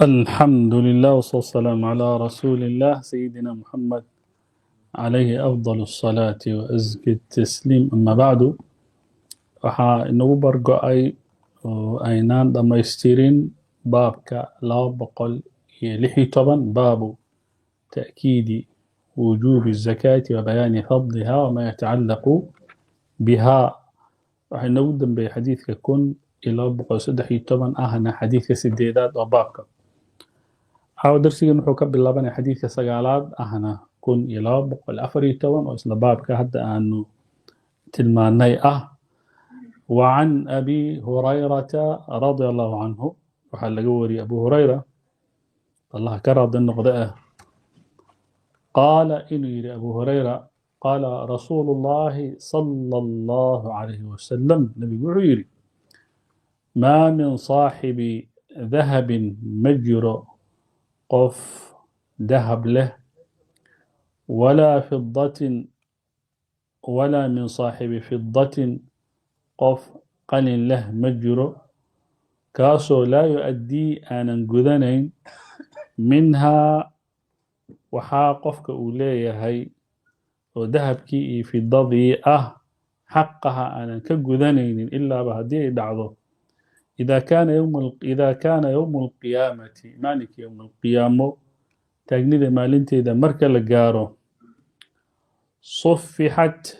الحمد لله والصلاة والسلام على رسول الله سيدنا محمد عليه أفضل الصلاة وأزكي التسليم. أما بعد، waxaa inagu bargo-ay oo aynaan dhammaystirin baabka 216, baabu ta'kiidi wujuubi الzakaati wa bayaani fadliha wama yatacallaqu biha. Waxaa inagu dambeeyey xadiidka 1213, ahna xadiidka sideedaad oo baabka. Caawa darsigan wuxuu ka bilaabanaya xadiidka sagaalaad, ahna 1214, oo isla baabka hadda aanu tilmaanay ah. وعن أبي هريرة رضي الله عنه، waxaa laga wariyey أبو هريرة الله ka raadi noqde ah، qaala inuu yidhi أبو هريرة: qaala rasuulu الlahi صلى الله عليه وسلم، nabigu wuxuu yidhi: maa min صaaxibi dahabin, ma jiro qof dahab leh, walaa fidatin, walaa min saaxibi fidatin, qof qalin leh ma jiro, kaasoo laa yu-addii, aanan gudanayn, minhaa, waxaa qofka uu leeyahay oo dahabkii iyo fidadii ah, xaqaha aanan ka gudanaynin, ilaaba haddii ay dhacdo, idaa kaana yowmu alqiyaamati, maalinka yowm alqiyaamo taagnida maalinteeda marka la gaaro, sufixat,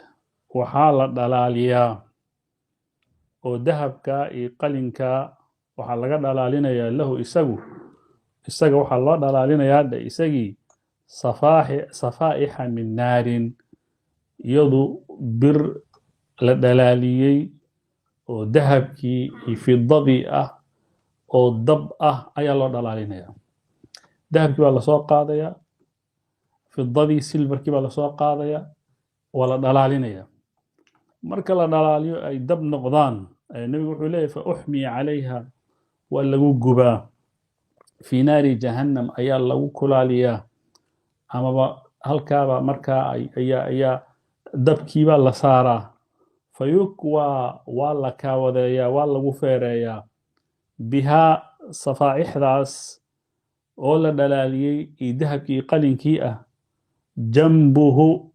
waxaa la dhalaaliyaa oo dahabka iyo qalinka waxaa laga dhalaalinayaa, lahu isagu, isaga waxaa loo dhalaalinayaa dhe isagii, safaa'ixa min naarin, iyadu bir la dhalaaliyey oo dahabkii iyo fidadii ah oo dab ah ayaa loo dhalaalinayaa. Dahabkii baa lasoo qaadayaa, fidadii, silverkii baa lasoo qaadaya, waa la dhalaalinaya. Marka la dhalaaliyo ay dab noqdaan, nebigu wuxuu leeyahy: fa uxmiya calayha, waa lagu gubaa, fii naari jahannam ayaa lagu kulaaliyaa, amaba halkaaba markaa ayaa dabkiibaa la saaraa, fayukwaa, waa la kaawadeeyaa, waa lagu feereeyaa, bihaa, safaa'ixdaas oo la dhalaaliyey iyo dahabkii qalinkii ah, jambuhu,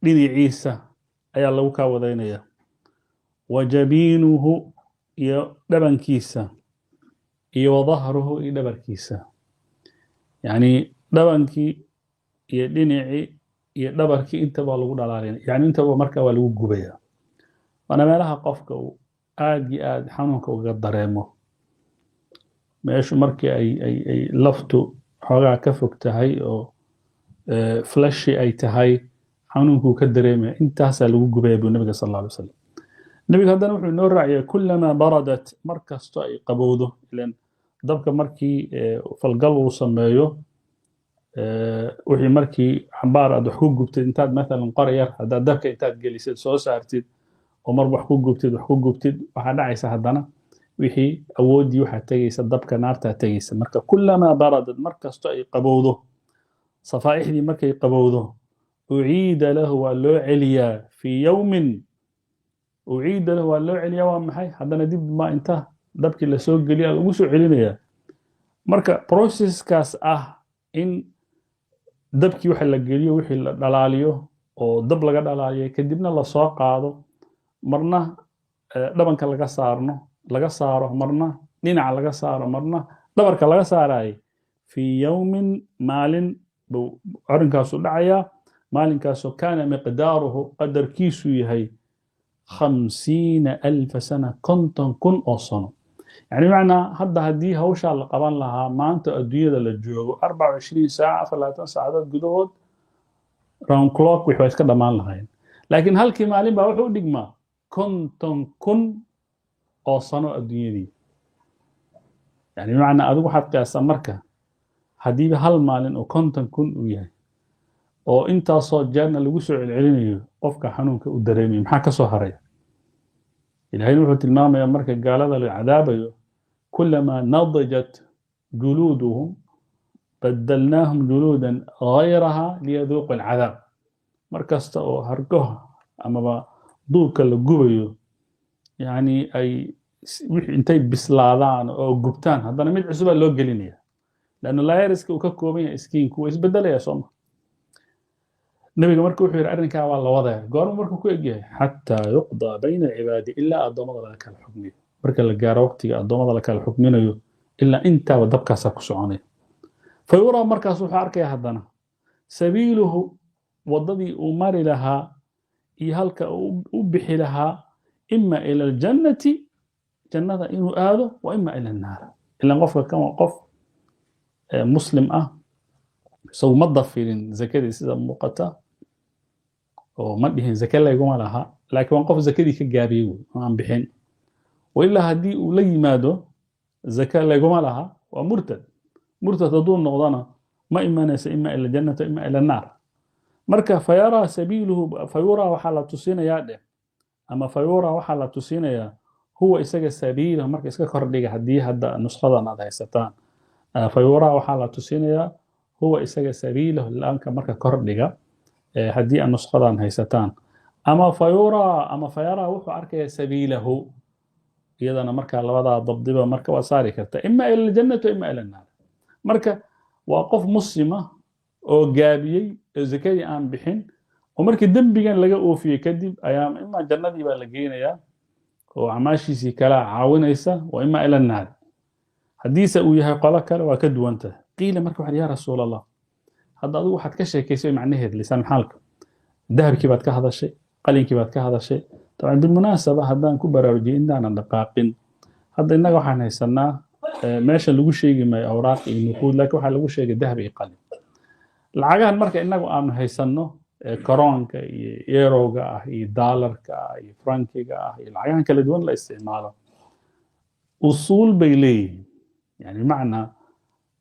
dhinaciisa ayaa lagu kaawadeynaya, wa jabiinuhu, iyo dhabankiisa, iyo wa dahruhu, iyo dhabarkiisa. Yacni dhabankii iyo dhinacii iyo dhabarkii intaba lagu dhalaalinaya, yani intaba marka waa lagu gubaya. Waana meelaha qofka uu aad iyo aad xanuunka uga dareemo, meeshu markii ay laftu xoogaa ka fog tahay oo flashy ay tahay, xanuunkuu ka dareemaya. Intaasaa lagu gubaya buu nabiga sal alla alay wasalam. Nebiga haddana wuxuu inoo raaciyay: kulamaa baradat, mar kasto ay qabowdo, ilan dabka markii falgal uu sameeyo, wixii markii xambaar aad wax ku gubtid, intaad mathalan qori yar haddaad dabka intaad gelisid soo saartid oo mar wax ku gubtid, wax ku gubtid, waxaa dhacaysa haddana wixii awooddii waxaa tegaysa dabka, naartaa tegaysa. Marka kulamaa baradad, mar kasto ay qabowdo, safaa'ixdii markay qabowdo, uciida lahu, waa loo celiyaa, fii yowmin, uciida lahu, waa loo celiyaa. Waa maxay? Haddana dib ma inta dabkii lasoo geliya lagu soo celinayaa. Marka processkaas ah in dabkii waxa la geliyo, wixii la dhalaaliyo oo dab laga dhalaaliyo, kadibna lasoo qaado, marna dhabanka laga saarno, laga saaro, marna dhinaca laga saaro, marna dhabarka laga saaraayay, fii yowmin, maalin buu arrinkaasu dhacayaa, maalinkaasoo kaana miqdaaruhu, qadarkiisu yahay, 50,000 sana, 50,000 oo sano. Yani bimacnaa hadda haddii hawshaa la qaban lahaa maanta adduunyada la joogo, 24 saaca, 24 saacadood gudahood, round clock, wix waa iska dhammaan lahayn. Laakiin halkii maalin baa wuxuu u dhigmaa 50,000 oo sano adduunyadii. Yani bimacnaa adigu waxaad qiyaasaa marka haddiiba hal maalin oo 50,000 uu yahay oo intaasoo jeerna lagu soo celcelinayo, qofka xanuunka u dareemayo maxaa ka soo haray? Ilahayna wuxuu tilmaamayaa marka gaalada la cadaabayo: kulamaa nadijat juluuduhum badalnaahum juluudan gayraha liyaduuqu alcadaab. Mar kasta oo hargaha amaba duubka la gubayo, yani ay Wixii intay bislaadaan oo gubtaan, haddana mid cusubaa loo gelinaya, lanna layeriska uu ka kooban yahay skiinku waa isbedelaya, sooma? Nabiga marka wuxuu yidhi arrinkaa waa la wadaya. Goorma markuu ku egyahay? Xataa yuqdaa bayna alcibaadi, ilaa addoommada laga kala xukmiyo. Marka la gaaro waqtiga addoommada la kala xukminayo, ilaa intaaba dabkaasaa ku soconaya. Fa yuraa, markaas wuxuu arkaya haddana sabiiluhu, waddadii uu mari lahaa iyo halka uu u bixi lahaa, ima ila aljannati, jannada inuu aado, wa ima ila annaar. Ilan qofka kan waa qof muslim ah, isagu ma dafirin zakadii sida muuqata, oo ma dhihin zake layguma laha, laakiin waa qof zakadii ka gaabiyey wey oo aan bixin. Wailaa haddii uu la yimaado zake layguma laha, waa murtad. Murtad hadduu noqdona ma imanaysa ima ila jannata ima ila naar. Marka fayaraa sabiiluhu, fayuraa waxaa la tusinayaa dheh, ama fayuraa waxaa la tusinayaa huwa isaga sabiilahu. Marka iska kordhiga haddii hadda nushadan aad haysataan, fayuraa waxaa la tusinayaa huwa isaga sabiilahu laanka marka kordhiga haddii aad nushadan haysataan, ama fayuraa ama fayaraa wuxuu arkayaa sabiilahu iyadana. Marka labadaa dabdiba marka waa saari karta, ima ila aljannati wa ima ila annaar. Marka waa qof muslima oo gaabiyey oo zakadii aan bixin, oo markii dembigan laga oofiyey kadib ayaa ima jannadii baa la geynayaa oo acmaashiisii kala caawinaysa, wa ima ila annaar. Haddiise uu yahay qolo kale, waa ka duwan tahay. Qiila marka waxa, ya Rasuul Allah, hadda adigu waxaad ka sheekaysay macnaheed lisaan xaalka dahabkii baad ka hadashay, qalinkii baad ka hadashay. Dabcan bilmunaasaba haddaan ku baraarujiyay intaanan dhaqaaqin, hadda innaga waxaan haysanaa, meesha lagu sheegi maayo awraaq iyo nuquud, laakiin waxaa lagu sheegay dahab iyo qalin. Lacagahan marka innagu aanu haysanno, koronka iyo erowga ah iyo daalarka ah iyo frankiga ah iyo lacagahan kala duwan la isticmaalo, usuul bay leeyihiin. Yani bimacnaa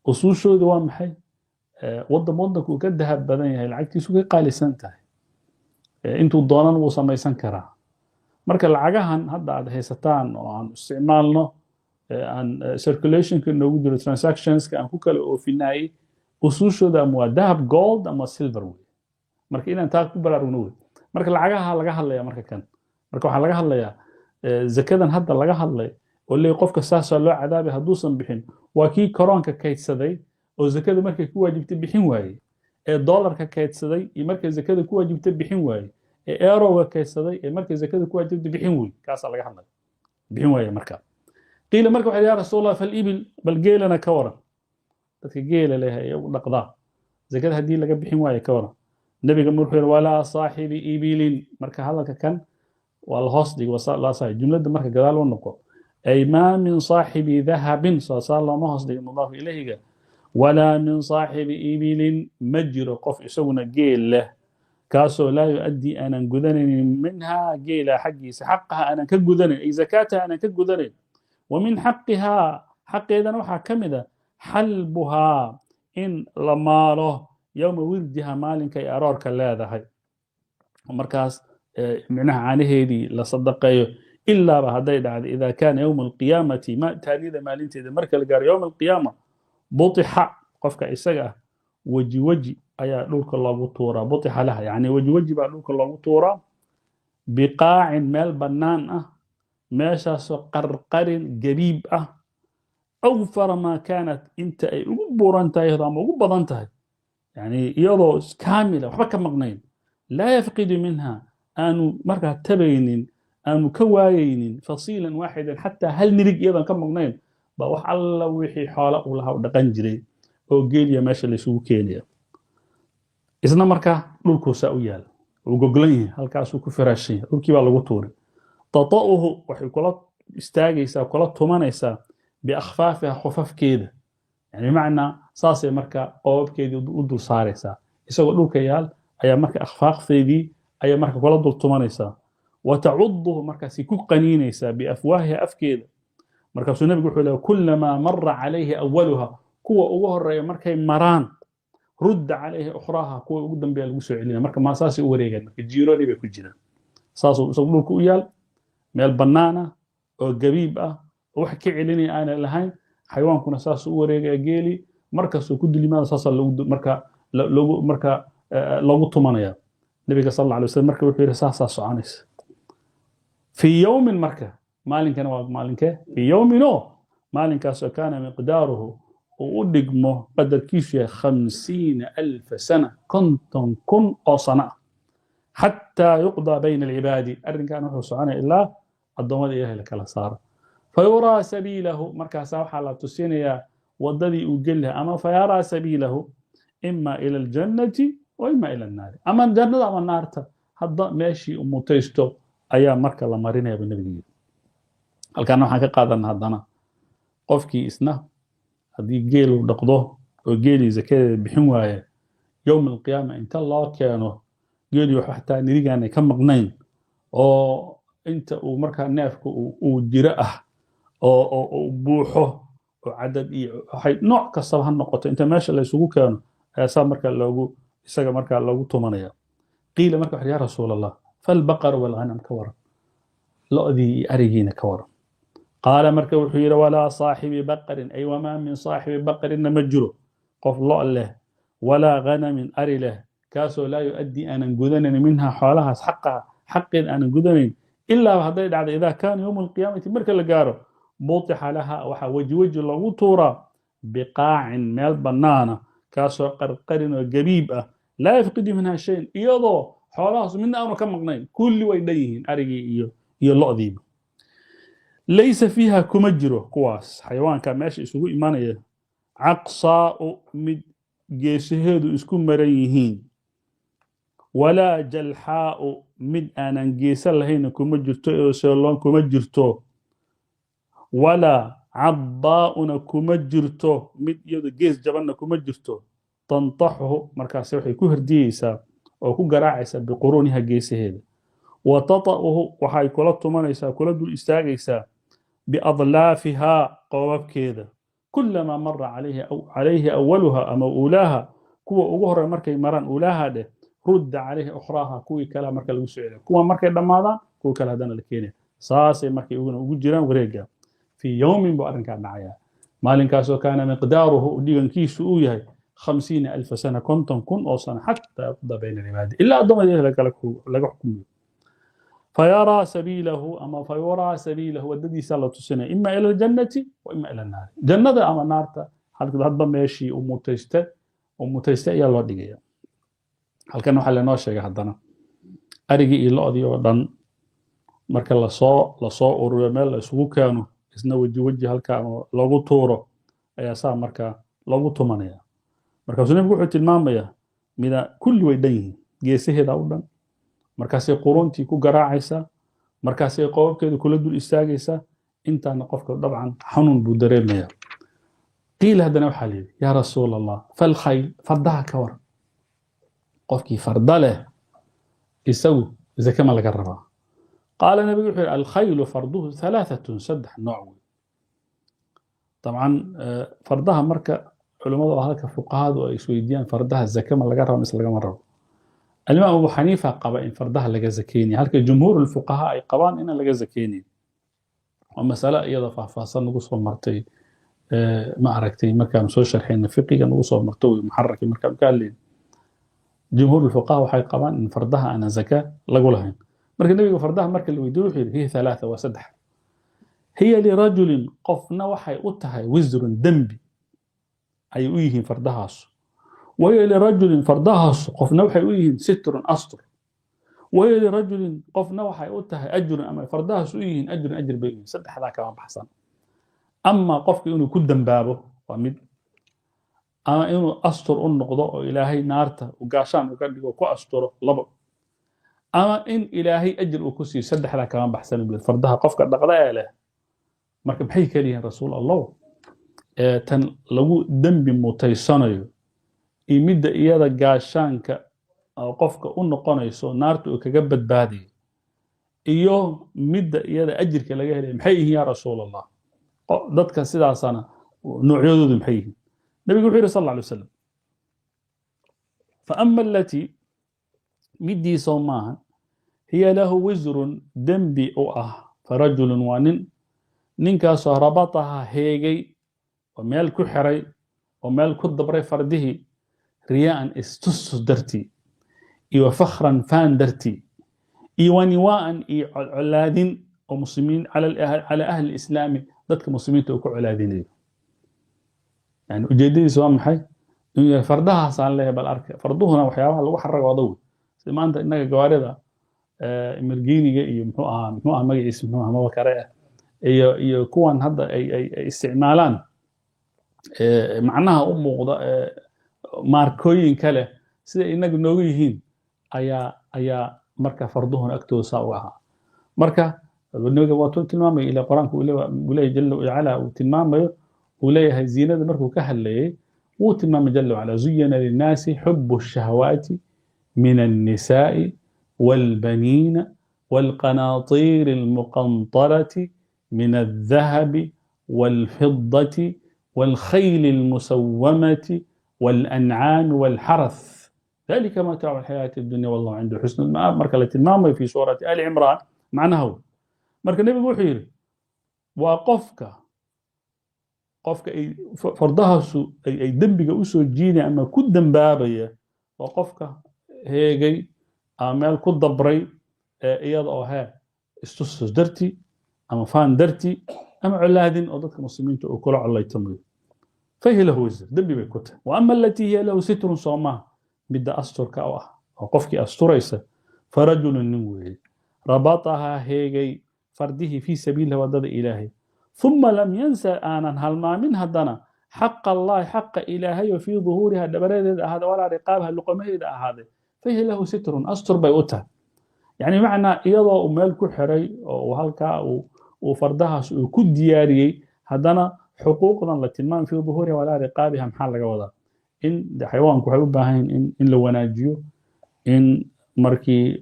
usuushoodu waa maxay? Waddan waddanku uu ka dahab badan yahay lacagtiisu ka qaalisan tahay, intuu doonan wuu samaysan karaa. Marka lacagahan hadda aad haysataan oo aan isticmaalno, aan circulationka noogu jiro, transactionska aan ku kala oofinayay, usuushooda ama waa dahab, gold ama silver wey. Marka inaan taa ku baraarugno wey. Marka lacagaha laga hadlaya marka kan, marka waxaa laga hadlayaa zakadan hadda laga hadlay oo leeyahy qofka saasaa loo cadaabay hadduusan bixin, waa kii koronka kaydsaday oo zakada markay ku waajibtay bixin waayey, ee doolarka kaydsaday iyo markay zakada ku waajibtay bixin waayey, ee erowga kaydsaday ee markay zakada ku waajibtay bixin waayey, kaasaa laga hadlaya bixin waaye. Marka qiila marka waxa, ya Rasuul Allah, falibil, bal geelana ka waran? Dadka geela leh ee u dhaqdaa, zakada haddii laga bixin waayo ka waran? Nabiga wuxuu yidhi walaa saaxibi ibilin. Marka hadalka kan waa la hoos dhig, laa saaxib jumladda marka gadaal u noqo, ay maa min saaxibi dahabin, soosaa looma hoos dhigin mudaafu ilayhiga. Walaa min saaxibi ibilin, ma jiro qof isaguna geel leh kaasoo laa yu-addii, aanan gudanaynin, minhaa geela xaggiisa xaqaha aanan ka gudanayn, ay zakaataha aanan ka gudanayn. Wa min xaqihaa, xaqeedana waxaa ka mid a xalbuhaa, in la maalo, yowma wirdiha, maalinka ay aroorka leedahay, markaas micnaha caanaheedii la sadaqeeyo. Ilaaba hadday dhacdo idaa kaana yowma alqiyaamati, taanida maalinteeda marka la gaaro, yowma alqiyaama, butixa, qofka isaga ah weji weji ayaa dhulka loogu tuuraa. Butixa laha, yani weji weji baa dhulka loogu tuuraa, biqaacin, meel bannaan ah, meeshaasoo qarqarin gabiib ah, awfara maa kaanat, inta ay ugu buuran tahay ama ugu badan tahay, yani iyadoo kaamila, waxba ka maqnayn, laa yafqidu minha, aanu markaa tabaynin, aanu ka waayaynin, fasiilan waaxidan, xataa hal nirig iyadoon ka maqnayn baa wax alla wixii xoola uu lahaa u dhaqan jiray oo geeliya meesha laysugu keenaya. Isna markaa dhulkuusaa u yaala, uu goglan yahay, halkaasuu ku firaashan yahay, dhulkii baa lagu tuuray. Tata'uhu, waxay kula istaagaysaa, kula tumanaysaa, biakhfaafiha, khufafkeeda, yani bimacnaa saasay marka qoobabkeedii u dul saaraysaa. Isagoo dhulka yaal ayaa marka akhfaaqteedii ayaa marka kula dul tumanaysaa. Wa tacuduhu, markaasi ku qaniinaysaa, biafwaahiha, afkeeda. Markaasuu nabigu wuxuu leeyahay kulamaa mara calayhi awaluha, kuwa ugu horeeya markay maraan, rudda calayhi ukhraaha, kuwa ugu dambeeya lagu soo celinaya. Marka maa saasay u wareegaan, marka jiiroodii bay ku jiraan. Saasuu isagu dhulka u yaal, meel bannaan ah oo gabiib ah oo wax ka celinaya aanay lahayn, xayawaankuna saasuu u wareegaya geeli, markasuu ku dulimaada saasaa lagu marka lagu marka loogu tumanaya. Nabiga sal alla alay wasalam marka wuxuu yidhi saasaa soconaysa fii yowmin marka. Maalinkana waa maalinkee? Fii yowmin oo maalinkaasoo kaana miqdaaruhu uu u dhigmo qadarkiisu yahay 50,000 sana, 50,000 oo sano ah, xataa yuqdaa bayna alcibaadi. Arrinkan wuxuu soconaya ilaa addoommada Ilaahay la kala saaro. Fayuraa sabiilahu, markaasaa waxaa la tusinayaa waddadii uu geli lahaa, ama fayaraa sabiilahu ima ila aljannati wa ima ila annaari, ama jannada ama naarta, hadda meeshii uu mutaysto ayaa marka la marinaya, buu Nebigu yidhi. Halkaana waxaan ka qaadanaa haddana qofkii isna haddii geelu dhaqdo oo geelii zakadeeda bixin waaye, yowm alqiyaama inta loo keeno geelii waxba xataa nirigaanay ka maqnayn, oo inta uu markaa neefka uu jiro ah oo buuxo oo cadad iyo waxay nooc kastaba ha noqoto, inta meesha la isugu keeno ayaa saa markaa loogu isaga markaa loogu tumanaya. Qiila marka waxa: ya Rasuul Allah, falbaqar walghanam ka waran? Lo'dii iyo arigiina ka waran? Qaala marka wuxuu yidhi: walaa saaxibi baqarin, ay wamaa min saaxibi baqarinna ma jiro qof lo' leh walaa ghanamin ari leh, kaasoo laa yu'addii aanan gudanayn minha xoolahaas xaqaha, xaqeed aanan gudanayn, ilaa hadday dhacdo idaa kaana yowmu alqiyaamati, marka la gaaro, butixa laha, waxaa weji weji loogu tuuraa, biqaacin, meel bannaana, kaasoo qarqarin oo gabiib ah, laa yafqidu minha shayan, iyadoo xoolahaas midna aanu ka maqnayn, kulli way dhan yihiin arigii iyo lo'diiba. Laysa fiiha, kuma jiro kuwaas xayawaanka meesha isugu imanaya, caqsaa'u, mid geesaheedu isku maran yihiin, walaa jalxaa'u, mid aanan geesa lahayna kuma jirto oo seeloon kuma jirto, walaa caddaa'una kuma jirto, mid iyadu gees jabanna kuma jirto. Tantaxuhu, markaase waxay ku herdiyeysaa oo ku garaacaysaa, biquruuniha, geesaheeda, wa tata'uhu, waxay kula tumanaysaa, kula dul istaagaysaa, biadlaafihaa, qoobabkeeda. Kulamaa mara calayhi awaluha ama uulaaha, kuwa ugu horey markay maraan, uulaaha dheh, rudda calayhi ukhraaha, kuwii kale marka lagu soo celiyo. Kuwa markay dhammaadaan, kuwa kale haddana la keenaya. Saasay markay uguna ugu jiraan wareega. Fii yowmin buu arrinkaa dhacayaa, maalinkaasoo kaana miqdaaruhu, dhigankiisu uu yahay, 50,000 sana, 50,000 oo sano, xataa yuqda bayna alcibaadi, ilaa addoommada Ilahi laga xukumiyo. Fayaraa sabiilahu ama fayuraa sabiilahu, waddadiisa la tusinaya, ima ila aljannati wa ima ila annaari, jannada ama naarta, hadba meeshii uu mutaystay ayaa loo dhigaya. Halkan waxaa lenoo sheegay haddana arigii iyo lo'dii oo dhan marka lasoo ururiyo, meel la isugu keeno, isna weji weji halka ama loogu tuuro ayaa saa marka loogu tumanaya. Markaasuu Nebigu wuxuu tilmaamayaa mida kulli way dhan yihiin, geesaheeda u dhan, markaasay quruntii ku garaacaysaa, markaasay qoobabkeedu kula dul istaagaysaa. Intaana qofka dabcan xanuun buu dareemayaa. Qiila haddana waxaa la yidhi: yaa Rasuul Allah, falkhayl, fardaha ka waran? Qofkii farda leh isagu zake ma laga rabaa? Qaala, nabigu wuxuu yidhi: alkhaylu, farduhu, halaaatun, saddex nooc wey. Dabcan fardaha marka culimmadu oo halka fuqahadu ay isweydiiyaan fardaha zake ma laga rabo mise lagama rabo. Alimaam Abu Xaniifa qaba in fardaha laga zakeynayo, halka jumhuur alfuqahaa ay qabaan inaan laga zakeynayn. Waa masale iyada faahfaahsan nagu soo martay, ma aragtay, markaanu soo sharxayna fiqiga nagu soo marto wey, muxararkii markaanu ka hadlayna. Jumhuur alfuqaha waxay qabaan in fardaha aanan zaka lagu lahayn. Marka Nebiga fardaha marka la weydiiyo wuxuu yidhi: hiya halaatha, waa saddex. Hiya lirajulin, qofna waxay u tahay, wisrun, dembi ayay u yihiin fardahaasu. Wahiya lirajulin, fardahaasu qofna waxay u yihiin, sitrun, astur. Wahiya lirajulin, qofna waxay u tahay, ajrun, ama fardahaas u yihiin, ajrun, ajr bay u yihiin. Saddexdaa kama baxsan. Ama qofka inuu ku dambaabo waa mid, ama inuu astur u noqdo oo Ilaahay naarta u gaashaan uga dhigo, ku asturo, labo, ama in Ilaahay ajir uu ku siiyo. Saddexdaa kama baxsan buu yidhi fardaha qofka dhaqda ee leh. Marka maxay kala yihiin, Rasuul Allah, ee tan lagu dembi mutaysanayo iyo midda iyada gaashaanka oo qofka u noqonayso, naarta uu kaga badbaadayo, iyo midda iyada ajirka laga helayo, maxay yihiin yaa Rasuul Allah? Dadka sidaasana noocyadoodu maxay yihiin? Nabigu wuxuu yidhi sal alla alay wasalam: faama alatii, middiisoo maahan, hiya lahu wisrun, dembi u ah, farajulun, waa nin, ninkaasoo rabataha, heegay oo meel ku xiray oo meel ku dabray fardihii, riyaa'an, istustus dartii, iyo fakhran, faan dartii, iyo waniwaa'an, iyo colcolaadin. oo muslimiin cala ahli islaami, dadka muslimiinta uu ku colaadinayo. Yani ujeedadiisa waa maxay? Inuu yahay fardahaasaan leeyahay, bal arka. Farduhuna waxyaabaha lagu xaragooda wey, sida maanta innaga gawaarida margiiniga iyo muxuu ahaa magaciisa, muxuu ahaa mabakare ah, iyo kuwan hadda ay isticmaalaan, macnaha u muuqda maarkooyin kale sida inagu noogu yihiin ayaa marka farduhuna agtooda saa u ahaa. Marka nabiga waa tuu tilmaamaya ila qur-aanku uu leeyahay jalla wacala, uu tilmaamayo, uu leeyahay ziinada markuu ka hadlayay, wuu tilmaamay jalla wacala: zuyina linnaasi xubu الشhahawaati min الnisaءi والبنين والقناطير المقنطرة من الذهب والفضة والخيل المسومة والأنعام والحرث ذلك متاع الحياة الدنيا والله عنده حسن المآب. marka la tilmaamayo في سورة آل عمران macnaha wey. Marka nebigu wuxuu yidhi waa qofka ay fardahaasu ay dembiga usoo jiidaya ama ku dembaabaya, waa qofka heegay ama meel ku dabray iyada oo hee istustus darti ama faan darti ama colaadin oo dadka muslimiinta uu kula colaytamayo، فهي له وزر، dembi bay ku tahay. وأما التي هي له ستر، soomaha midda asturka u ah oo qofkii asturaysa، فرجل nin weeye ربطها heegay fardihii في سبيله wadada Ilaahay، ثم لم ينس aanan halmaamin haddana حق الله xaqa Ilaahay oo في ظهورها dhabareedeeda ahaaday ولا رقابها luqamaheeda ahaaday، فهي له ستر، astur bay u tahay. Yani macnaa iyadoo uu meel ku xiray oo uu halkaa uu fardahaas uu ku diyaariyey, haddana xuquuqdan la tilmaamay في ظهورها ولا رقابها maxaa laga wadaa? In de xayawaanku waxay u baahan yihiin in la wanaajiyo, in markii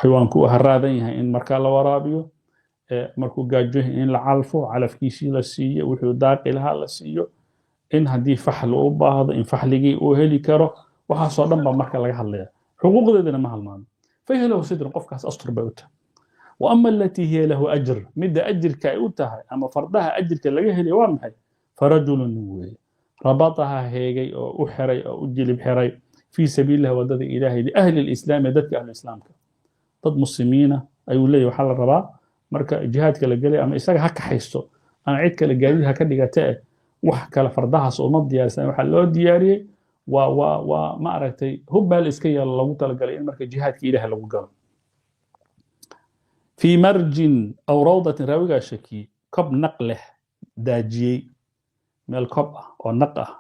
xayawaanku uu haraadan yahay in markaa la waraabiyo, markuu gaajo yahay in la calfo, calafkiisii la siiyo, wuxuu daaqi lahaa la siiyo, in haddii faxli u baahdo in faxligii uu heli karo. Waxaasoo dhan baa marka laga hadlaya, xuquuqdeedana ma halmaamo. فهي له ستر، qofkaas astur bay u tahay. وأما التي هي له أجر، midda ajirka ay u tahay ama fardaha ajirka laga helay waa maxay? فرجل weeye ربطها heegay oo u xiray oo u jilib xiray في سبيل الله wadada Ilaahay لأهل الإسلام dadka ahlu islaamka, dad muslimiina ayuu leeyahy. Waxaa la rabaa marka jihaadka la gelay, ama isaga ha kaxaysto ama cid kale gaadiid ha ka dhigata, eh wax kale fardahaas uma diyaarsan. Waxaa loo diyaariyey waa ma aragtay hub meel iska yaalo lagu talagalay in marka jihaadka Ilaah lagu galo. في مرج أو روضة، raawigaa shakiyey, kob naq leh daajiyey, meel kob ah oo naq ah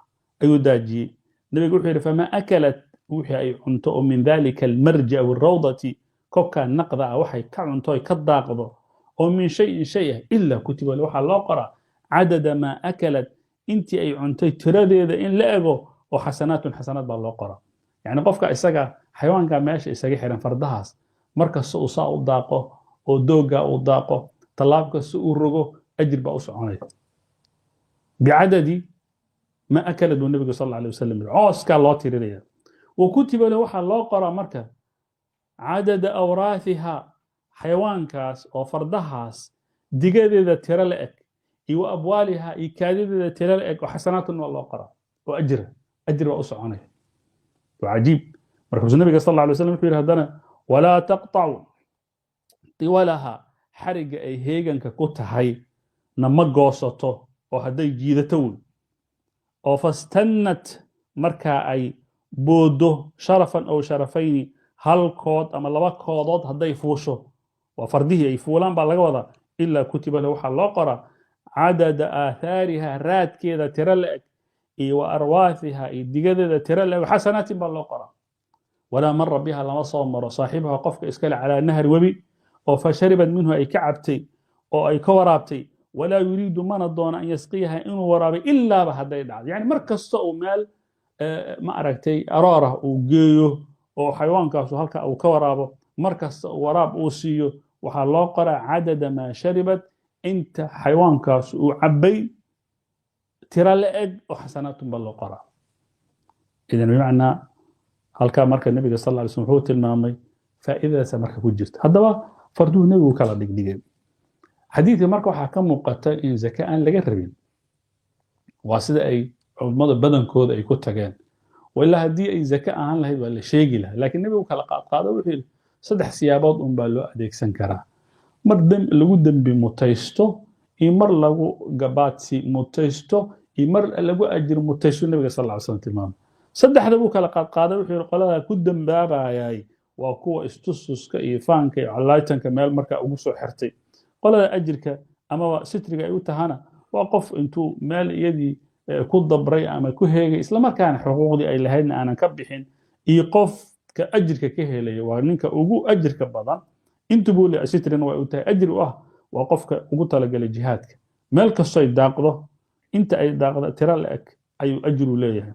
ayuu daajiyey. Nabigu wuxuu yidhi: فما أكلت wixii ay cunto oo من ذلك المرج أو الروضة kobkaa naqda ah waxay ka cunto ay ka daaqdo oo من شيء shay ah، إلا كتب waxaa loo qoraa عدد ما أكلت intii ay cuntay tiradeeda in la ego oo حسنات xasanaad baa loo qoraa. Yani qofka isaga xayawaanka meesha isaga xiran fardahaas, markasta uu saa u daaqo oo doogga uu daaqo, tallaab kasta uu rogo, ajir baa u soconaya بعدد ما أكلت buu nabigu sal alla alay wasalam yidhi. Cooskaa loo tirinaya. وكتب له waxaa loo qoraa marka عدد أوراثها xayawaankaas oo fardahaas digadeeda tiro la eg iyo وأبوالها iyo kaadideeda tiro la eg oo حسنات waa loo qoraa oo ajira, ajir baa u soconaya. Waa cajiib. Markaasuu nabiga sal alla alay wasalam wuxuu yidhi haddana: ولا تقطع طولها xariga ay heeganka ku tahay na ma goosato oo hadday jiidato wey oo فاستنت markaa ay boodo شرفا أو شرفين hal kood ama laba koodood hadday fuusho, waa fardihii ay fuulaan baa laga wadaa، إلا كتب له waxaa loo qoraa عدد آثارها raadkeeda tiro la-eg iyo وأرواثها iyo digadeeda tiro la-eg حسنات baa loo qoraa. ولا مر بها lama soo maro صاحبها qofka iskale على نهر webi oo فشربت منه ay ka cabtay oo ay ka waraabtay، ولا يريد mana doono أن يسقيها inuu waraabay ilaaba hadday dhacdo. Yani mar kasta uu meel ma aragtay aroorah uu geeyo oo xayawaankaasu halka uu ka waraabo, mar kasta uu waraab uu siiyo, waxaa loo qoraa عدد ما شربت inta xayawaankaas uu cabbay tiro la eg oo xasanaatun baa loo qoraa. إذن bimacnaa halkaa marka nabiga sal alla alay slam wuxuu tilmaamay faa'iidadaasa marka ku jirta. Haddaba farduhu nebigu kala dhigdhigay. Xadiidka marka waxaa ka muuqata in zaka aan laga rabin, waa sida ay culummada badankooda ay ku tageen. Ilaa haddii ay zaka ahaan lahayd waa la sheegi lahaa, laakiin nebigu kala qaadqaado, wuxuu yidhi saddex siyaabood un baa loo adeegsan karaa. Mar lagu dembi mutaysto iyo mar lagu gabaadsi mutaysto iyo mar lagu ajir mutaysto nabiga sal alla slam tilmaamay. Saddexda buu kala qaadqaaday. Wuxuu yidhi qoladaa ku dembaabayay waa kuwa istususka iyo faanka iyo callaytanka meel markaa ugu soo xirtay. Qolada ajirka amaba sitriga ay u tahana waa qof intuu meel iyadii ku dabray ama ku heegay, islamarkaana xuquuqdii ay lahaydna aanan ka bixin. Iyo qofka ajirka ka helaya waa ninka ugu ajirka badan intu buu leeyahay, sitrina way u tahay ajir u ah, waa qofka ugu talagalay jihaadka. Meel kastoo ay daaqdo, inta ay daaqdo tira la-eg ayuu ajru leeyahay.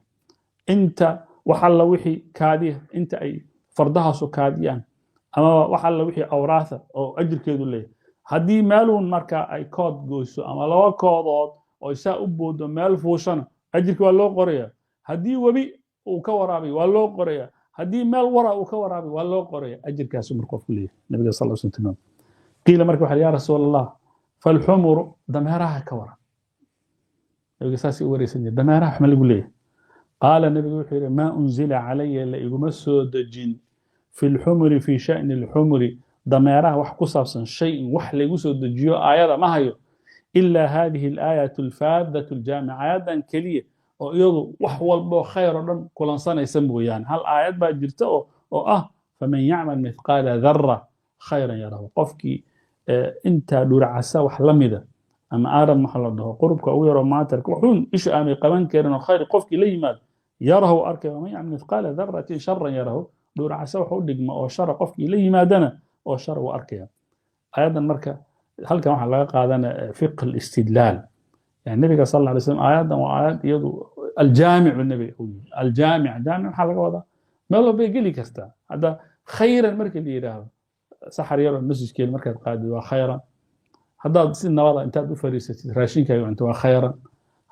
Inta wax alla wixii kaadiya, inta ay fardahaasu kaadiyaan ama wax alla wixii awraatha oo ajirkeedu leeyahay. Haddii meeluun marka ay kood goyso ama laba koodood oo saa u boodo meel fuushana, ajirki waa loo qoraya. Haddii webi uu ka waraabiyo waa loo qoraya. Haddii meel wara uu ka waraabiyo waa loo qoraya. Ajirkaasu marka qofku leeyahay nabiga sal slam tilmaam. Qiila marka waxa, ya rasuul allah, falxumuru, dameeraha ka waran? Nabiga saasay u wareysan jire, dameeraha waxma lagu leeyahay? Qaala, nabigu wuxuu yidhi, maa unzila calaya, la iguma soo dejin, fi lxumuri, fi sha'ni lxumuri, dameeraha wax ku saabsan, shayin wax laygu soo dejiyo aayada ma hayo, ilaa hadihi alaayatu alfaadatu aljaamica, aayadan keliya oo iyadu wax walboo khayr oo dhan kulansanaysa mooyaane. Hal aayad baa jirta oo ah faman yacmal mithqaala dara khayran yarahu. Qofkii intaa dhuracasa wax la mida ama aadam waxa la dhaho qurubka ugu yaroo maatarka waxuun ishu aanay qaban karin oo khayr qofkii la yimaado yarahu arkay. Waman yacmal mithqaala daratin sharan yarahu, dhuracasa wax u dhigma oo shara qofkii la yimaadana oo shar uu arkaya. Aayaddan marka halkan waxaa laga qaadanaya fiqh alistidlaal. Yani nabiga sal alla alay slam aayaddan waa aayad iyadu aljaamicu nabiga uu yihi aljaamic. Jaamic maxaa laga wadaa? Meel walbay geli kartaa. Hadda khayran marka la yidhaahdo, saxar yaroo masjidkeeda markaad qaadid waa khayran. Haddaad si nabada intaad u fariisatid raashinkaaga cunto waa khayran.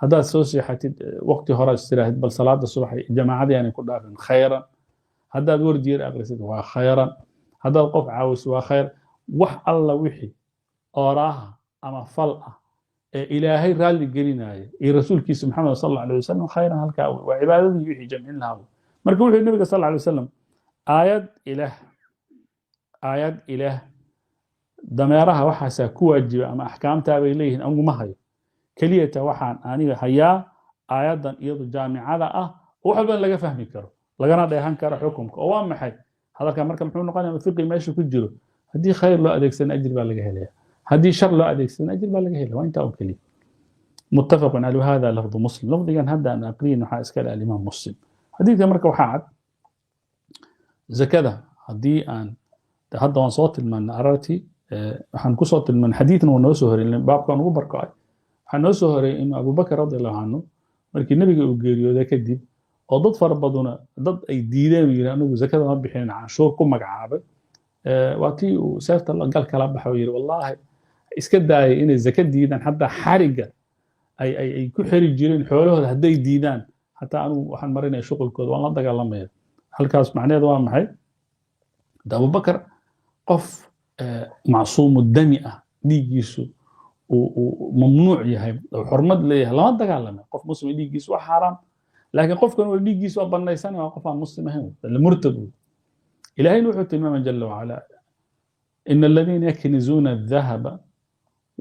Haddaad soo seexatid waqti hore istiraahid bal salaada subax jamaacadii aanay ku dhaafin, khayran. Haddaad wardi yar aqrisid waa khayran. Haddaad qof caawiso waa khayr. Wax alla wixii ooraaha ama fal ah ee ilaahay raalli gelinaya iyo rasuulkiisa maxamed sal alla alay wasalam, khayran halkaa wey, waa cibaadadii wixii jamcin lahaa wey. Marka wuxuu nabiga sal alla alay wasalam aayad ilaah, aayad ilaah dameeraha waxaasaa ku waajiba ama axkaamtaa bay leeyihiin anguma hayo. Keliyata waxaan aniga hayaa aayaddan iyadu jaamicada ah oo wax walban laga fahmi karo lagana dheehan karo xukumka. Oo waa maxay hadalka marka? Muxuu noqonaya fiqi meesha ku jiro? Haddii khayr loo adeegsana ajir baa laga helaya, haddii shar loo adeegsana ajir baa laga helaya. Waa intaa oo keliya. متفق عليه. هذا لفظ مسلم. لفظigan hadda aan aqriyin waxaa iska leh alimaam Muslim. Xadiidka marka waxaa cad zakada haddii aan hadda waan soo tilmaanay arartii, waxaan kusoo tilmaanay xadiidna waa noo soo horey, baabkaan ugu barko-ay waxaa noo soo horeeyay inuu Abubakar radi allahu canhu markii nebiga uu geeriyooday kadib oo dad fara baduna dad ay diideen uu yidhi anigu zakada ma bixinin, canshuur ku magacaabay, waa tii uu seefta gal kala baxay oo yidhi wallaahi iska daayay inay zaka diidaan, xataa xarigga ay ku xiri jireen xoolahooda hadday diidaan xataa anigu waxaan marinaya shuqulkooda, waan la dagaalamaya. Halkaas macnaheedu waa maxay? De Abubakar qof macsuumu dami ah, dhiiggiisu uu mamnuuc yahay oo xurmad leeyahay, lama dagaalamay. Qof muslim dhiiggiisu waa xaaraam, laakiin qofkan waa dhiiggiisu waa banaysanaya, waa qof aan muslim ahayn, la murtad wey. Ilaahayna wuxuu tilmaamay jala wacala, ina aladiina yaknizuuna adahaba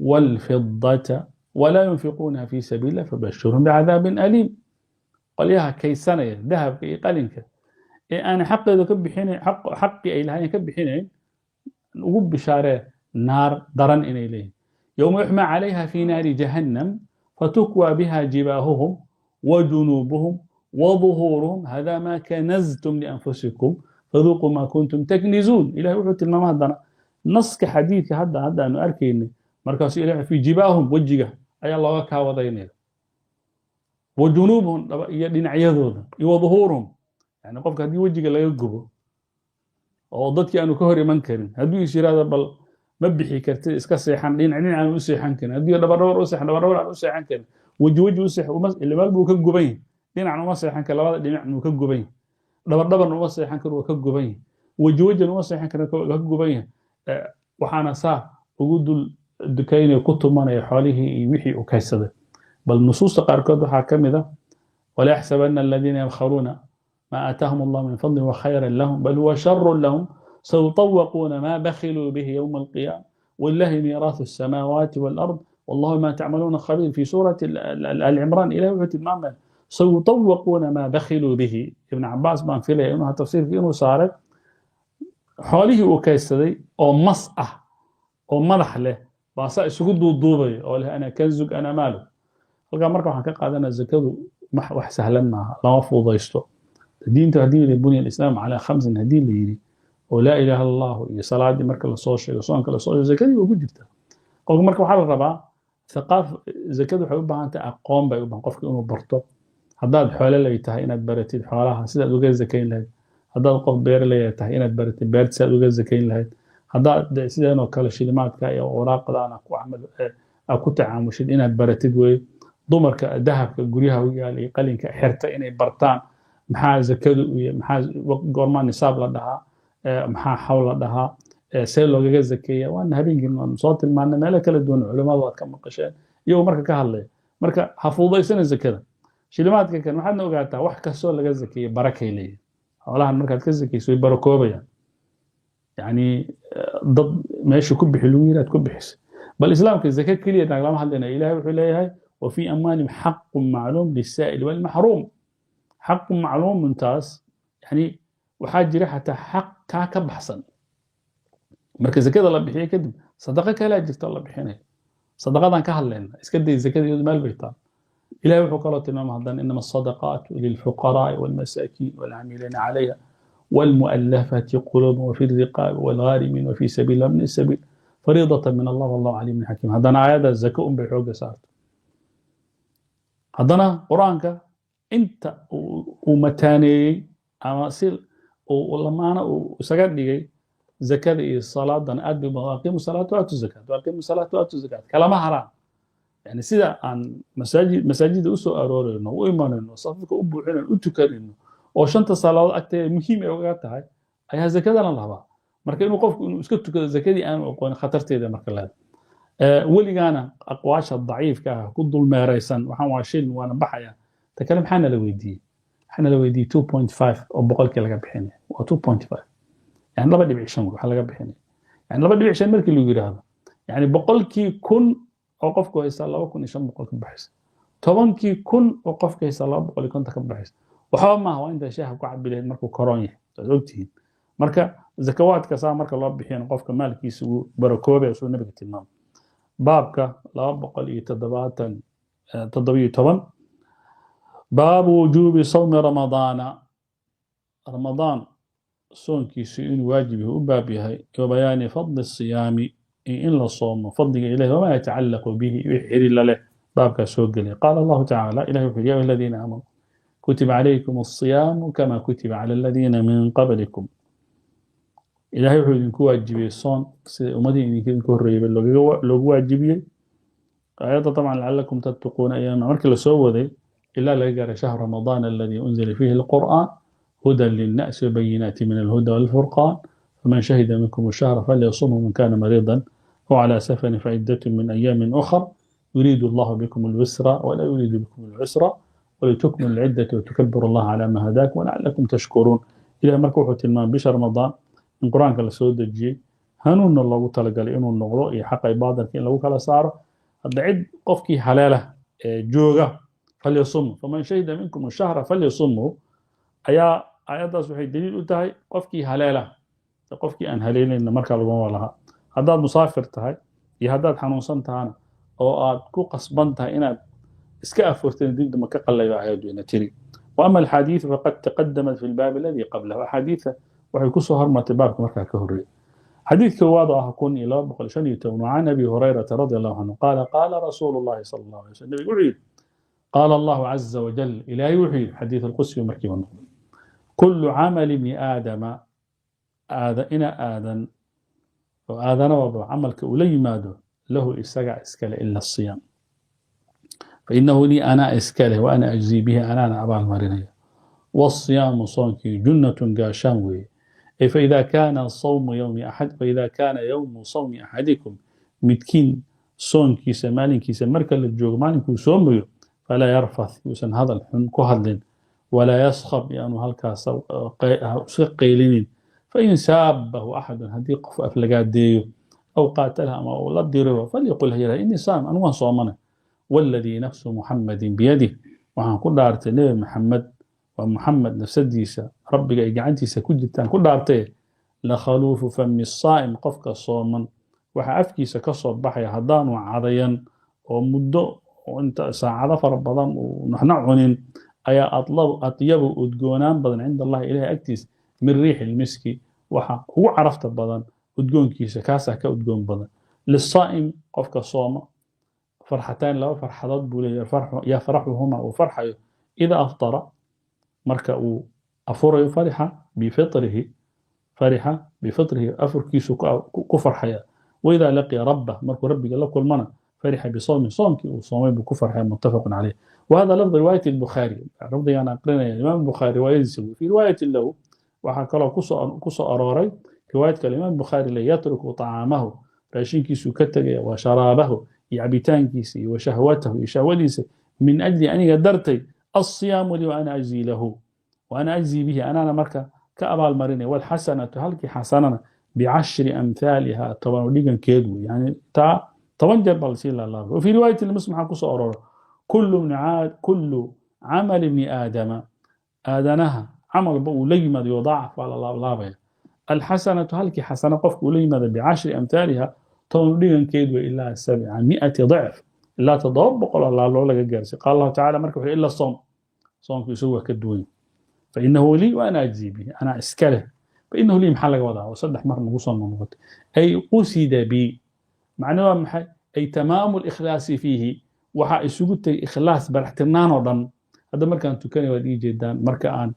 والفضة ولا ينفقونها في سبيل الله فبشرهم بعذاب أليم. Qolyaha kaysanaya dahabka iyo qalinka ee aan xaqeeda ka bixinayn, xaqii ay lahaayeen ka bixinayn, ugu bishaaree naar daran inay leeyihin. يوم يحمى عليها في نار جهنم فتكوى بها جباههم وجنوبهم وظهورهم هذا ما كنزتم لأنفسكم فذوقوا ما كنتم تكنزون. إلهي wuxuu tilmaama haddana naska xadiidka hadda aanu arkaynay. Markaasuu ilahay fi jibaahum, wejiga ayaa looga kaawadaynaya, wa junuubuhum, iyo dhinacyadooda, iyo wa duhuuruhum. Yani qofka haddii wejiga laga gubo oo dadkii aanu ka hor iman karin, hadduu is yiraahdo bal ma bixi kartid iska seexan, dhinac dhinac aanu u seexan karin, haddii dhabar u seexan, dhabar aan u seexan karin, weji weji u seexan uma ila meel buu ka guban yahay, dhinacna uma seexan karin, labada dhinacna uu ka guban yahay, dhabar dhabarna uma seexan karin, waa ka guban yahay, weji wejina uma seexan karin, waa ka guban yahay. Waxaana saa ugu dul dukaynaya ku tumanaya xoolihii iyo wixii uu kaysaday. Bal nusuusta qaarkood waxaa ka mid ah ولا يحسبن الذين يبخلون ما آتاهم الله من فضل وخيرا لهم بل هو شر لهم سيطوقون ما بخلوا به يوم القيامة. Walilahi miiraahu الsamaawaati wاlard wallahu ma tacmaluuna khabiir. Fi suurati Alcimraan Ilahi wuxuu tilmaamaya sayutawaquuna maa bakhiluu bihi. Ibn Cabaas baan filaya inuu tafsiirka inuu saaray xoolihii uu kaydsaday oo mas ah oo madax leh baa saa isugu duuduubaya oo leh ana kanzug ana maalug. Halkaa marka waxaan ka qaadanaa zakadu wax sahlan maaha, lama fududaysto diinta. Haddii la bunya alislaam calaa khamsin, haddii la yidhi oo laa ilaaha illa allahu iyo salaadii marka lasoo sheego, soonka lasoo sheego, zakadii waa ku jirta qofka. Marka waxaa la rabaa thaqaaf. Zakadu waxay u baahan tahay aqoon bay u baahan qofka inuu barto. Haddaad xoolo ley tahay, inaad baratid xoolaha sidaad uga zakayn lahayd. Haddaad qof beeraley tahay, inaad baratid beerta sidaad uga zakayn lahayd. Haddaad sideenoo kale shilimaadka iyo waraaqdan ku camal ku tacaamushid, inaad baratid wey. Dumarka dahabka guryaha u yaal iyo qalinka xirta inay bartaan maxaa zakadu iyo maxaa goormaa nisaab la dhahaa, maxaa xawl la dhahaa, see loogaga zakeeya. Waana habeenkii waan soo tilmaanay meelo kala duwan, culimmadu waad ka maqasheen iyagoo marka ka hadlaya. Marka ha fududaysana zakada shilimaadka kan. Waxaadna ogaataa wax kastoo laga zakeeye barakay leeyihin. Xoolahan markaad ka zakeyso way barakoobayaan. Yani dad meesha ku bixi lagu yiri aad ku bixisay. Bal islaamka zake keliya naglama hadlayna. Ilahay wuxuu leeyahay وفي أموالهم حق معلوم للسائل والمحروم. حق معلوم منتاس يعني waxaa jira xataa xaq kaa ka baxsan. Marka zakada la bixiyo kadib sadaqa kalaa jirta la bixinayo, sadaqadan ka hadlayna iska day zakada iyadu meel bay taal. Ilahay wuxuu kaloo tilmaamay haddana inama asadaqaatu lilfuqaraai walmasaakiin walcaamiliina calayha والمؤلفة قلوبهم وفي الرقاب والغارمين وفي سبيل الله من السبيل فريضة من الله والله عليم حكيم. هذا آيات الزكاة بحوق سارت. Haddana qur-aanka inta uu mataaneeyey ama si lamaana uu isaga dhigay zakada iyo salaadana aad bay badan. Aqiimu salaata waatu zakaat, waaqiimu salaata waatu zakaat, kalama haraan. Yani sida aan masaajid masaajida usoo aroorayno, u imanayno, safafka u buuxinayno, u tukanayno oo shanta salaadood agteeda muhiim ay ugaga tahay, ayaa zakadana la rabaa. Marka inuu qofku inuu iska tukado zakadii aanu aqoonin, khatarteeda marka leedahay. Weligaana aqwaasha daciifka ah ku dulmeeraysan waxaan waa shil waana baxaya. Ta kale maxaa nala weydiiyey? Waxaa nala weydiiyey 2.5 oo boqolkii laga bixinaya waa 2.5, yani 2.5 waxa laga bixinaya. Yani 2.5 markii lagu yidhaahdo, yani 100,000 oo qofku haystaa 2,500 ka baxaysa, 10,000 oo qofka haystaa 250 ka baxaysa. Waxba maaha, waa intaa shaaha ku cabi lahayd markuu koron yahay, waad ogtihiin. Marka zakawaadka saa marka loo bixiyana qofka maalkiisa wuu barakoobaya, suu nabiga tilmaamay. Baabka 217, baabu wujuubi sawmi ramadaana, ramadaan soonkiisu inuu waajib yahay u baab yahay, wa bayaani fadli siyaami, iyo in la soomo fadliga ilahi, wamaa yatacallaqu bihi, wixii xiriir la leh baabkaas soo gelaya. Qaala Allahu tacaala, ilahi wuxuu ya ayuha aladiina aamanuu kutiba calaykum alsiyaamu kama kutiba cala aladiina min qablikum. Ilahay wuxuu idinku waajibiyey soon sida ummadii idinka horreeyeyba loogu waajibiyey. Aayadda طبعا lacalakum tattaquuna ayaama markii lasoo waday ilaa laga gaaray shahr ramadaan alladii unzila fiihi alqur'aan hudan linnaasi wabayinaati min alhuda walfurqaan faman shahida minkum ashahra falyasumhu man kana mariidan aw cala safarin faciddatun min ayaamin ukhar yuriidu allahu bikum alyusra walaa yuriidu bikum alcusra walitukmilu alciddata watukabiru allaha cala ma hadaakum walacalakum tashkuruun. Ilahay marka wuxuu tilmaamay bisha ramadaan in qur-aanka la soo dejiyey, hanuunna loogu talagalay inuu noqdo iyo xaqa iyo baadilka in lagu kala saaro. Hadda cid qofkii haleela ee jooga falyasumhu faman shahida minkum ashahra falyasumhu ayaa aayaddaas waxay daliil u tahay qofkii haleela. Qofkii aan haleelayna markaa laguma laha. Haddaad musaafir tahay iyo haddaad xanuunsan tahana oo aad ku qasban tahay inaad iska afurteen, dib damba ka qalayo aayaddu ina tiri. وأما الحديث فقد تقدمت في الباب الذي قبله. أحاديث waxay ku soo hormartay baabka markaa ka horreeyay. Xadiidka koowaad oo ah 1215, can Abi Hurayrata radi Allahu canhu qaala qaala rasuulu llahi sala Allahu alay wasallam, nabigu wuxuu yidhi qaala Allahu caza wajal, ilaahay wuxuu yidhi, xadiid alqudsi markiiba noqday, kullu camali ibni aadama, aada ina aadan oo aadana waba camalka ula yimaado, lahu isaga iskale, ila asiyaam fainahu lii, anaa iskale, wa ana ajzii bihi, anaana abaal marinaya. والصيام صونكي جنة قاشان وي. أي فإذا كان صوم يوم أحد فإذا كان يوم صوم أحدكم، متكين صونكي سمالكي سمركا للجوغ مالكو صوميو، فلا يرفث، يوسن هذا الحن كهدلن، ولا يصخب، يعني هلكا قيلين. فإن سابه أحد، هدي قف أفلقات ديو Aw qaatalaha ama uu la diriro, falyaqul, ha yidhahdo, "Inii saa'im, anigu waan soomana." Waladii nafsu Muxammadin biyadih, waxaan ku dhaartay Nebi Maxamed, waa Muxamed nafsadiisa rabbiga ay gacantiisa ku jirtaan ku dhaartay, lakhaluufu fami saa'im, qofka sooman waxa afkiisa ka soo baxaya haddaanu cadayan oo muddo inta saacado fara badan uu waxna cunin, ayaa atyabu, udgoonaan badan, cinda Allahi, ilahay agtiis, min riixi lmiski, waxa ugu carafta badan udgoonkiisa kaasaa ka udgoon badan. Lisaa'im, qofka sooma, farxataan, laba farxadood buu leeyahay, yafraxuhuma, uu farxayo, ida aftara, marka uu afurayo, farixa bifitrihi, farixa bifitrihi, afurkiisu ku farxaya, waidaa laqiya rabbah, markuu rabbiga la kulmana, farixa bisawmi, soomkii uu soomay buu ku farxaya. Muttafaqun caleyh. وهذا لفظ رواية البخاري، لفظ أنا أقرنا الإمام البخاري رواية في رواية له، waxaa kaloo kusoo arooray riwaayadka الإمام البخاري le yatruku طacaamahu, raashinkiisuu ka tegaya, wa sharaabahu, iyo cabitaankiisa, iyo washahwatahu, iyo shahwadiisa, min ajli, aniga dartay. الصيام لي وأنا أجزي له وأنا أجزي به، anaana marka ka abaalmarinaya. والxasanatu, halkii xasanana, bicashri amhaaliha, 10 dhigankeed wey, yani taa 10 jeer baa lasii laalaabay. وفي رواية لمسلم waxaa kusoo arooray كل عمل ابن آدم, aadanaha camalba uu la yimaado, yudaacaf, waa la laablaabaya. Alxasanatu, halkii xasano qofka uu la yimaado, bicashri amhaaliha, 10 dhigankeed wey, ilaa 700 ضعف, ilaa 700 oo laaloo laga gaarsiy. Qaala Allahu tacala, marka wuxuu ila soom, soomku isagu waa ka duwan, fainahu lii wa ana ajzii bihi, anaa iska leh. Fainahu lii maxaa laga wadaa oo saddex mar nagu soo noqnoqotay? Ay qusida bi, macna waa maxay? Ay tamaamu likhlaasi fiihi, waxaa isugu tegay ikhlaas baraxtirnaan oo dhan. Hadda markaan tukanayo waad ii jeedaan, marka aan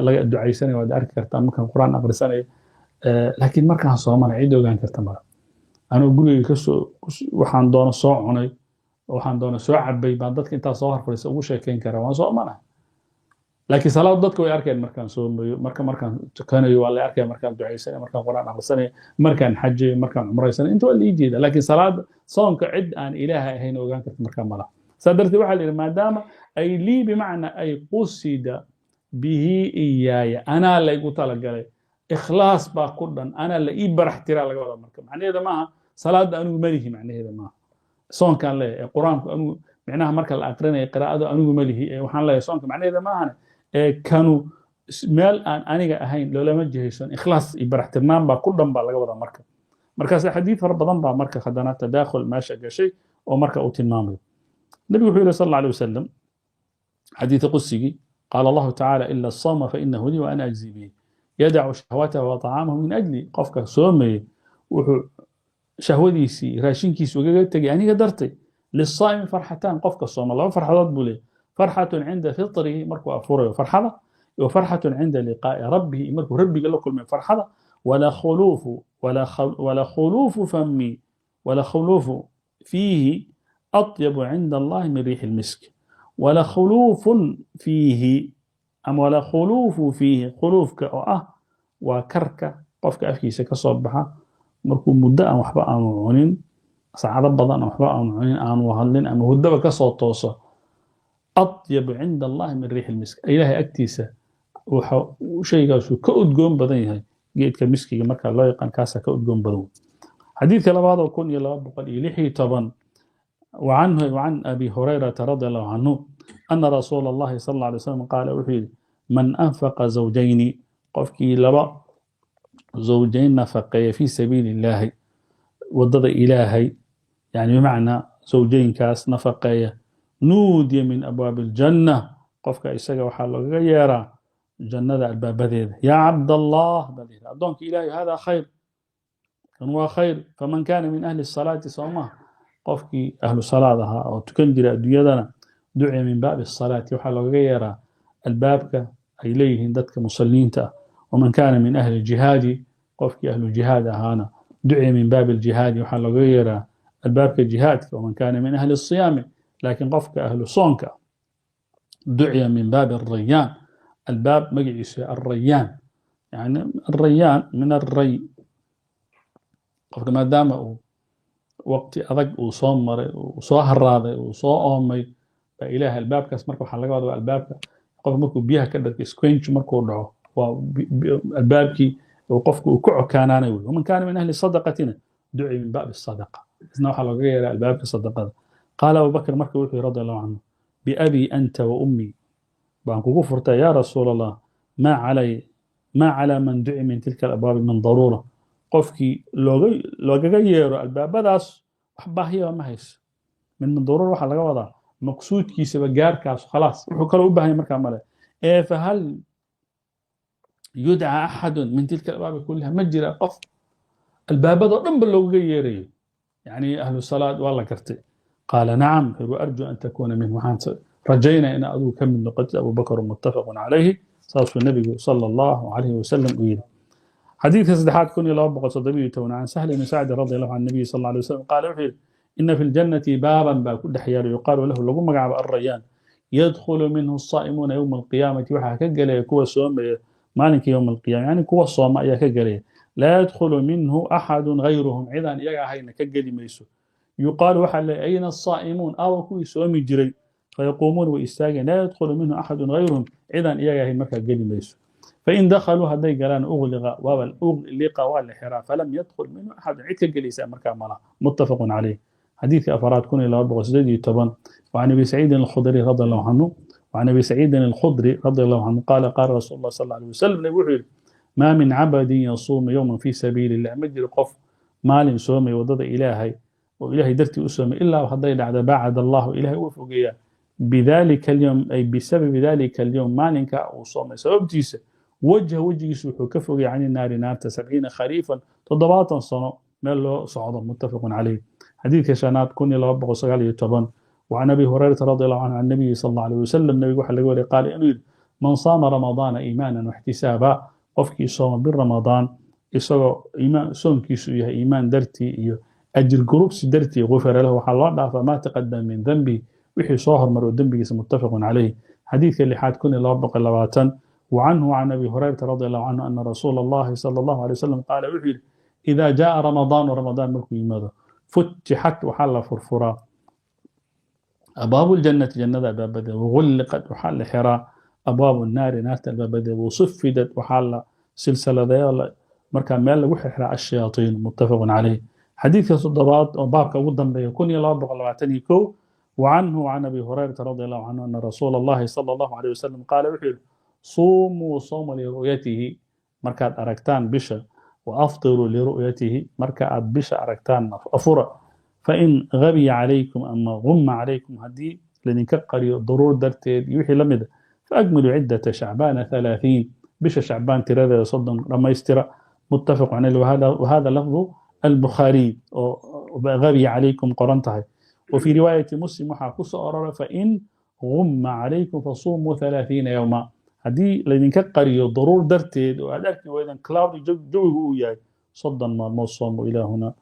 laga ducaysanayo waad arki kartaan, markaan Qur'aan aqrisanayo, laakiin markaan soomana cid ogaan karta mala. Anoo gurigayga kasoo waxaan doono soo cunay, waxaan doono soo cabay, baan dadka intaa soo hor fadhiisa ugu sheekeyn karaa waan soomanahay. Laakiin salaad dadka way arkeen markaan soomayo, markaan tukanayo waa la arkaya, markaan ducaysanayo, markaan Qur'aan aqrisanayo, markaan xajayo, markaan cumraysanayo, inta waa la ii jeeda. Laakiin salaada, soonka, cid aan Ilaahay ahayn ogaan karta markaa malaha. Saa darteed waxaa la yidhi, maadaama ay lii, bimacna ay qusida bihi iyaaya, anaa laygu talagalay, ikhlaas baa ku dhan, anaa la ii barax tiraa laga wadaa. Marka macnaheeda maaha salaada anigu malihi, macnaheeda maaha soonkaan leeyahay, ee Qur-aanku anigu, micnaha marka la aqrinayo qiraa'adu anigu malihi, ee waxaan leeyahay soonka, macnaheeda maahane ee kanu meel aan aniga ahayn loolama jihaysan, ikhlaas iyo baraxtirnaan baa ku dhan baa laga wadaa. Marka markaas xadiid fara badan baa marka haddana tadaakhul meesha gashay oo marka uu tilmaamayo. Nabigu wuxuu yihi sal alla alay wasalam, xadiida qudsigii, qaala Allahu tacaala: "Ila asawma fainahu lii wa ana ajzi bihi, yadacu shahwatahu wa طacaamahu min ajli." Qofka soomayey wuxuu shahwadiisii, raashinkiisi ugaga tegay aniga dartay. Lisaa'imi farxataan, qofka sooma laba farxadood buu leeyahy: farxatun cinda fitrihi, markuu afurayo farxada, wa farxatun cinda liqaa'i rabbihi, markuu rabbiga la kulmay farxada. Wala khuluufu fami wala khuluufu fiihi atyabu cinda Allahi min riixi lmisk, wala khuluufun fiihi ama wala khuluufu fiihi, khuluufka oo ah waa karka qofka afkiisa ka soo baxa markuu muddo aan waxba aanu cunin, saacado badan aan waxba aanu cunin, aanu hadlin ama hurdaba ka soo tooso, atyabu cinda Allahi min riixi lmisk, Ilaahay agtiisa waxa shaygaasu ka udgoon badan yahay geedka miskiga marka loo yaqaan, kaasaa ka udgoon badan. Xadiidka labaad oo 1216: وعنه وعن أبي هريرة رضي الله عنه أن رسول الله صلى الله عليه وسلم قال، وحيد: من أنفق زوجين، qofkii laba zawjayn nafaqeeya، في سبيل الله، wadada Ilaahay, yani bimacnaa zawjaynkaas nafaqeeya، nuudiya min abwaabi aljanna, qofka isaga waxaa loogaga yeeraa jannada albaabadeeda. "Yaa Cabdallah," baa la yidhi, addoonka Ilaahay, hada khayr, kan waa khayr. Faman kaana min ahli salaati, sooma qofkii ahlu salaad ahaa oo tukan jira adduunyadana, duciya min baabi salaati, waxaa loogaga yeeraa albaabka ay leeyihiin dadka musalliinta ah. Waman kaana min ahli jihaadi, qofkii ahlu jihaad ahaana, duciya min baabi aljihaadi, waxaa loogaga yeeraa albaabka jihaadka. Waman kaana min ahli siyaami, laakiin qofka ahlu soonka, duciya min baabi arayaan, albaab magaciisu arayaan, yani arayaan min array, qofka maadaama uu waqti adag uu soo maray, uu soo haraaday, uu soo oomay, baa Ilaahay albaabkaas. Marka waxaa laga wadaa albaabka qofka markuu biyaha ka dharka, squench markuu dhaco, waa albaabkii uu qofku uu ku cokaanaanay wey. Waman kaana min ahli sadaqatina Duci min baabi sadaqa, isna waxaa loogaga yeeraa albaabka sadaqada. Qaala Abubakr marka wuxuu yihi, radi Allahu canhu, biabii anta wa ummii baan kugu furtay, yaa Rasuul Allah, maa calay maa calaa man duci min tilka alabwaabi min daruura. Qofkii looga loogaga yeero albaabadaas wax baahiyaba ma hayso. Min daruura waxaa laga wadaa maqsuudkiisaba gaarkaas, khalaas, wuxuu kaloo u baahan yahay markaa male. Ee fahal yudca axadun min tilka alabwaabi kulliha? Ma jira qof albaabadoo dhanba loogaga yeerayo? Yani ahlu salaad waa la gartay. Qaala nacam, wuxuu arju an takuuna minhu, waxaan rajaynaya in adigu ka mid noqotid, Abubakr. Muttafaqun calayhi. Saasuu Nebigu sala Allahu calayhi wasalam u yidhi. Xadiidka saddexaad, 1217, can Sahl ibni Sacdi radi Allahu can Nabiyi sal alla alay wasalam qaala, wuxuu yidhi: ina fi ljannati baaban baa ku dhex yaala, yuqaalu lahu, lagu magacaabo Alrayaan, yadkhulu minhu asaa'imuuna yowma alqiyaamati, waxaa ka gelaya kuwa soomaya maalinka yowma alqiyama, yani kuwa sooma ayaa ka gelaya. Laa yadkhulu minhu axadun gayruhum, cidaan iyaga ahayna ka geli mayso. Yuqaalu, waxaa leeyahy: ayna asaa'imuun? Awa kuwii soomi jiray? Fayaquumuuna, way istaageen. Laa yadkhulu minhu axadun gayruhum, cidaan iyaga ahayn markaa geli mayso. Fain dakhaluu, hadday galaan, ugliqa, waaba ugliqa, waa la xiraa. Falam yadkhul minhu axadun, cid ka gelaysaa markaa malaha. Muttafaqun calayh. Xadiidka afaraad, 1218, وعن ابي سعيد الخدري رضي الله عنه، وعن ابي سعيد الخدري رضي الله عنه قال: قال رسول الله صلى الله عليه وسلم، نبي wuxuu yidhi: ما من عبد يصوم يوما في سبيل الله، ma jiro qof maalin soomay wadada Ilaahay oo Ilaahay dartii u soomay, ilaa hadday dhacda bacad Allahu, Ilaahay uu fogeeyaa, bidalika alyawm, ay bisababi dalika alyawm, maalinka uu soomay sababtiisa, wajha, wejigiisu wuxuu ka fogay, can naari, naarta, 70 khariifan, 70 sano meel loo socdo. Muttafaqun calayh. Xadiidka shanaad, 1219, وعن ابي هريره رضي الله عنه عن النبي صلى الله عليه وسلم، نبي waxa laga wariyay, qaal inuu yidhi: man saama ramadaana iimaanan واحتسابا, qofkii sooma bil Ramadaan isagoo iimaan soonkiisu yahay iimaan dartii iyo ajir gurubsi dartii, gufira lahu, waxaa loo dhaafaa, maa taqadama min dembi, wixii soo hormaray oo dembigiisa. Muttafaqun calayh. Xadiidka lixaad, 1220, وعنه عن ابي هريره رضي الله عنه ان رسول الله صلى الله عليه وسلم قال، wuxuu yidhi: اذا جاء رمضان، رمضان markuu yimaado، فتحت، waxaa la furfuraa، أبواب الجنة، jannada albaabadeeda، وغلقت، waxaa la xiraa، أبواب النار، naarta albaabadeeda، وصفدت، waxaa la silsiladeeyo markaa meel lagu xirxiraa، الشياطين. متفق عليه. Xadiidka toddobaad oo baabka ugu dambeeya, 1221، وعنه عن أبي هريرة رضي الله عنه أن رسول الله صلى الله عليه وسلم قال، wuxuu yidhi: صوموا صوم لرؤيته, markaad aragtaan bisha، وأفطروا لرؤيته, marka aad bisha aragtaan afura. فإن غبي عليكم أما غم عليكم, haddii laydinka qariyo daruur darteed iyo wixii la mida، فأكملوا عدة شعبان 30, bisha Shacbaan tiradeeda 30 dhammaystira. متفق عليه. وهذا لفظ البخاري, غبي عليكم qoran tahay. وفي رواية مسلم waxaa ku soo aroray: فإن غم عليكم فصوموا 30 يوما. Haddii laydinka qariyo daruur darteed oo aad arki weydaan, cloud jawigu uu yahay, 30 maalmood soomo. Ilaahuna.